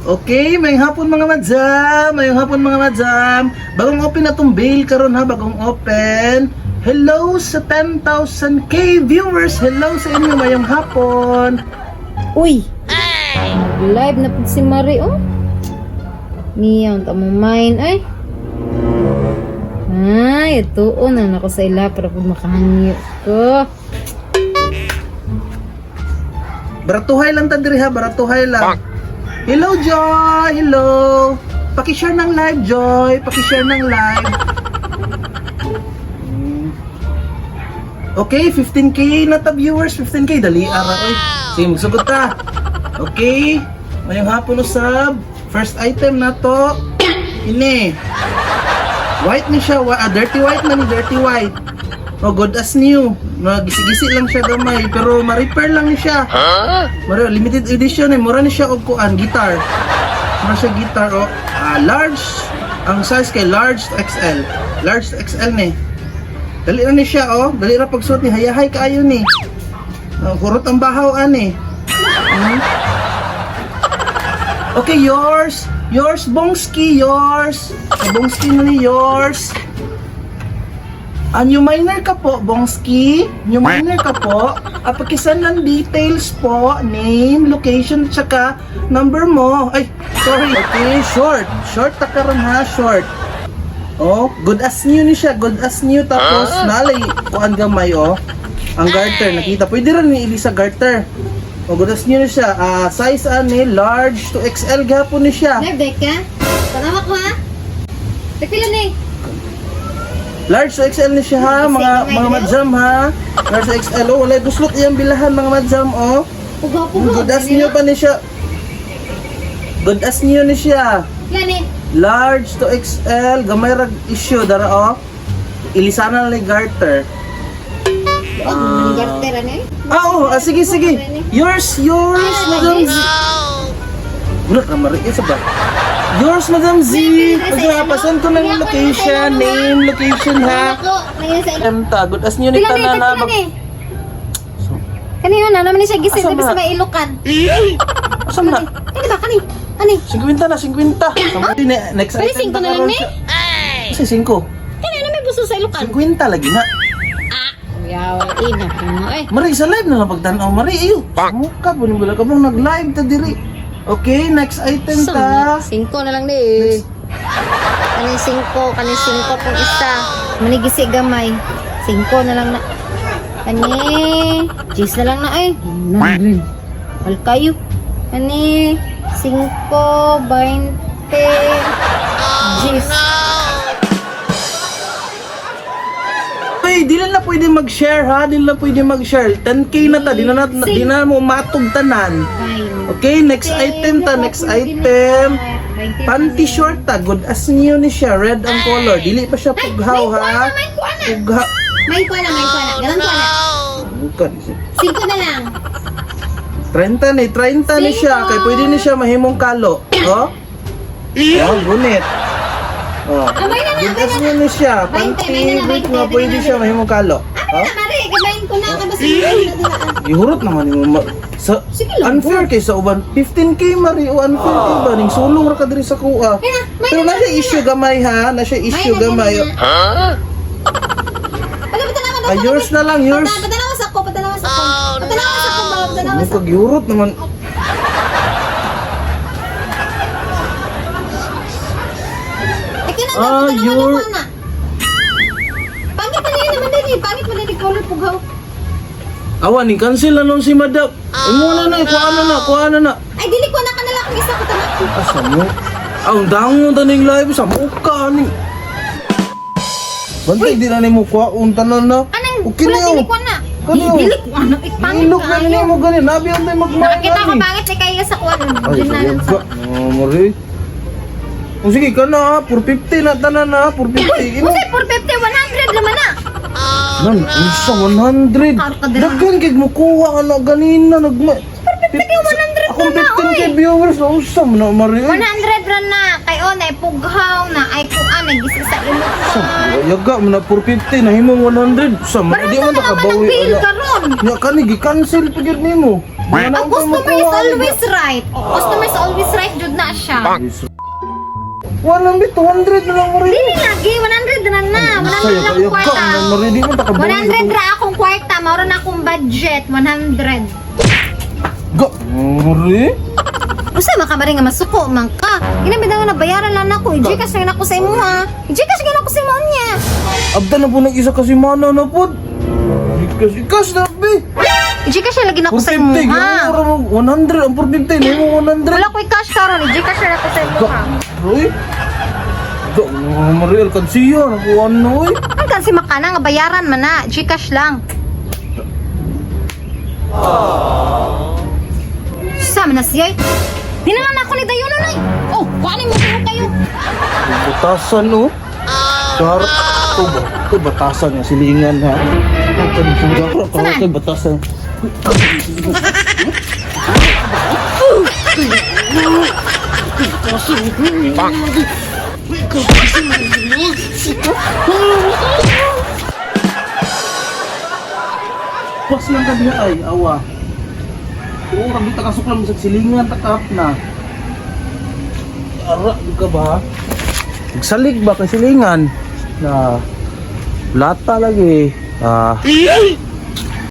Okay, may hapon, mga madam. May hapon, mga madam. Bagong open na tong bail karon ha, bagong open. Hello sa 10,000K viewers. Hello sa inyo, mayong hapon. Uy! Live na pud si Marie, oh. Miyaw, ta mo mine, ay. Ay, ito, oh, na nako sa ila para pud makahangyo ko. Baratuhay lang ta diri ha, baratuhay lang. Hello, Joy! Hello! Pakishare ng live, Joy! Pakishare ng live. Okay, 15K na ta viewers, 15K. Dali ara oy. Sige, magsugot ta. Okay. Ngayong hapon usab. First item na to. Ini. White ni siya, dirty white na ni, dirty white. Oh, good as new. Magisi-gisi lang siya gamay, pero ma-repair lang ni siya. Mura, limited edition eh. Mura ni siya og kuan guitar. Mura siya guitar oh. Ah, large ang size kay large to XL. Large to XL ni. Dali na ni siya oh. Dali ra pagsuot ni, hayahay kaayo ni. Oh, hurot ang bahaw ani. Okay, yours. Yours, Bongski, yours. Bongski na ni yours. Ah, new minor ka po, Bongski. New minor ka po. Ah, pakisend ng details po. Name, location, tsaka number mo. Ay, sorry. Okay, short. Short ta karon ha, short. Oh, good as new ni siya. Good as new. Tapos, nalay, kuan gamay, oh. Ang garter, nakita. Pwede rin ni Elisa garter. Oh, good as new ni siya. Ah, size ani, large to XL gapon ni siya. Live deck ka? Tanawa ko, ha? Tagpila ni? Large to XL ni siya ha, mga madam ha. Large to XL, oh, walay guslot iyang bilahan, mga madam, oh. Pugaw, pugaw. Good as new pa ni siya. Good as new ni siya. Pila ni? Large to XL, gamay rag issue dara oh. Ilisana na ni garter. Oh, garter ani? Ah, oh, ah, sige sige. Yours, yours, Madam Z. Wala ka mari sa ba? Yours, Madam Z. Kasi pasan ko ng location, name, location ha. Ako, ngayon sa Ta, good as new ni Pila ni? tanan na. Tagpila ni? Kanina na naman ni siya gisi, Asa sabi na? sa may ilukan. Asa na? Kani ba kani? Kani? 50 na, 50. Next Pwede item 5 na lang ni? Kasi 5. Kani na may buso sa ilukan. 50 lagi na. Yaw, ina po mo eh. Mari, sa live na lang pagtanaw. Mari, iyo. Mukha, bunin ka bang nag-live ta diri. Okay, next item ta. 5 na lang ni. Kani 5, kani 5 kung isa. Manigisi gamay. 5 na lang na. Kani, cheese na lang na eh. 100. Wal kayo. Kani 5, 20. Cheese. Uy, di lang na pwede mag-share ha. Di lang pwede mag-share. 10K na ta. Di na mo matug tanan. Okay, next item ta. Next item. Panty short ta. Good as new ni siya. Red ang color. Dili pa siya pughaw ha. May kuha na. Pughaw. May kuha na, may kuha na. Ganun kuha na. Bukan. 5 na lang. 30 ni, 30 ni siya. Kay pwede ni siya mahimong kalo. Oh? Oh, gunit. Oh. Ah, may na na, Good may as na new ni siya. 20, Panty, may na na, brief 20, nga may pwede na siya na. mahimong kalo. Ah, Oh? na, Mari, gamayin ko na. Kaya basta na. Gihurot naman nimo sa Sige lang. unfair kay sa uban 15K mari o unfair kay ba ning sulong ra ka diri sa kuha. May na, may Pero na, na siya issue gamay ha, na siya issue May na, gamay. may na. Patanawa, Ah, yours na lang, yours. Patanawa sa ko, patanawa sa ko. Patanawa sa ko, ba? Patanawa Ano sa ko. kag gihurot naman. Ikaw na, Ah, patanawa na ko na. Pangit na niya naman din eh. Pangit man din eh, color pugaw. Awa ni cancel na nun si madam. Imo na na, kuha na na, kuha na na. Ay, dili ko na ka na lang kung isa ko tanaw. Asa mo? Ang dangon taning live sa mukha ni. Bantay di na nimo kuhaon tanan na. Anong, Okay wala, na dili ko na. Kani, oh. Dili ko na. Eh, pangit Ilok na kaayo. nimo gani, nabi ang tayo magmay Nakakita ko pangit eh kaya sa kuwan. Ay, Yun na lang sayag ka. sa. Oh, mari. Oh, sige ka na ha, 450 na tanan na, 450. Imo. Kasi 450, 100 naman na. Nan, unsa 100. Karka dira. Daghan kay mo kuha ka na ganina nagma. 450 kay 100 Akong na na, 15K oy. viewers, unsa man na, Mari? 100 ra na. Kay oh, na pughaw na ay kuan ay gisi sa imukan. Yaga man na 450 na himong 100. Sa man di Barato man na naman ang nakabawi bill ana. karon. Nya kani gi-cancel pa gyud nimo. Wala na Ang akong customer is makuha, ani. always right. Customer is always right jud na siya. Walang bi 200 na lang, Mari. Dili lagi 100 na na. 100 lang Yaga kwarta. man Mari, di man nakabawi. 100 ra akong kwarta, mao ra na akong budget, 100. Ga, Mari. Usa man ka nga masuko man ka. Ina bitaw na bayaran lang nako. I-Gcash na nako sa imo ha. I-Gcash na nako sa imo niya. Abda na po nag isa kasi mana na po. Ikas na bi. I-Gcash na lagi nako sa imo 450, ha. ora mo 100 ang 450 nimo 100. Wala ko'y cash karon, i-Gcash na nako sa imo ha. Uy. Ga, Mari alkansiya nakuha na oy. Ang kasi makana nga bayaran man na, Gcash lang. Sa man na siya. Dinala na ako ni Dayono nay. Oh, kuani mo ko kayo. Batasan oh. Char, ito ba? Ito batasan nga silingan ha. Saan? Ito batasan. Pas lang kami ay awa. Oo, kami takasok lang sa silingan takap na. Ara, di ka ba? Nagsalig ba kay silingan? Na lata lagi. Ah.